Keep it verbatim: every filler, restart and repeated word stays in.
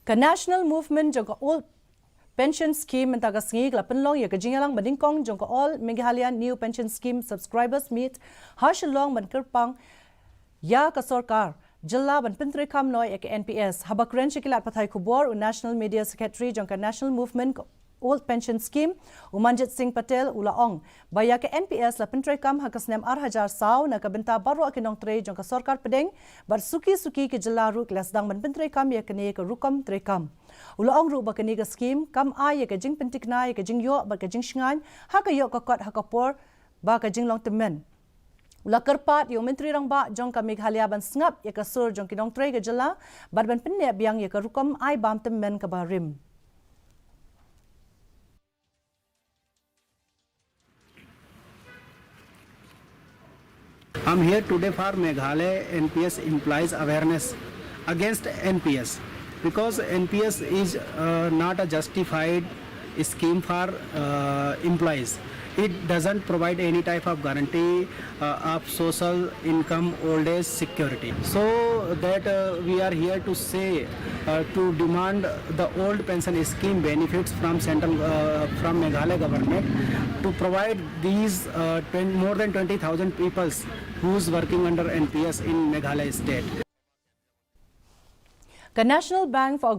Ka National Movement jong ka Old Pension Scheme mynta ka sngi ka la pynlong ïa ka jingïalang ba nyngkong jong ka All Meghalaya New Pension Scheme Subscribers Meet ha Shillong ban kyrpang ïa ka sorkar jylla ban pyntreikam noh ïa ka N P S. Haba kren sha ki lad pathai khubor, u National Media Secretary jong ka National Movement ka Old Pension Scheme, u Manjit Singh Patel, u la ong ba ïa ka N P S la pyntreikam ha ka snem ar hajar saw na ka bynta baroh ki nongtrei jong ka sorkar pdeng, bad suki suki ki jylla ruh ki la sdang ban pyntreikam ïa kane ka rukom treikam. U la ong ruh ba kane ka skim kam ai ïa ka jingpyntikna ïa ka jingïoh bad ka jingshngaiñ ha ka ïoh ka kot ha ka por ba ka jinglong tymmen. U la kyrpad ïa u Myntri Rangbah jong ka Meghalaya ban sngap ïa ka sur jong ki nongtrei ka jylla bad ban pynneh biang ïa ka rukom ai bam tymmen kaba rim. I'm here today for Meghalaya N P S employees awareness against N P S, because N P S is uh, not a justified scheme for uh, employees. It doesn't provide any type of guarantee uh, of social, income, old age security. So that uh, we are here to say uh, to demand the old pension scheme benefits from central uh, from Meghalaya government to provide these uh, twenty, more than twenty thousand peoples who's working under N P S in Meghalaya state. Ka National Bank for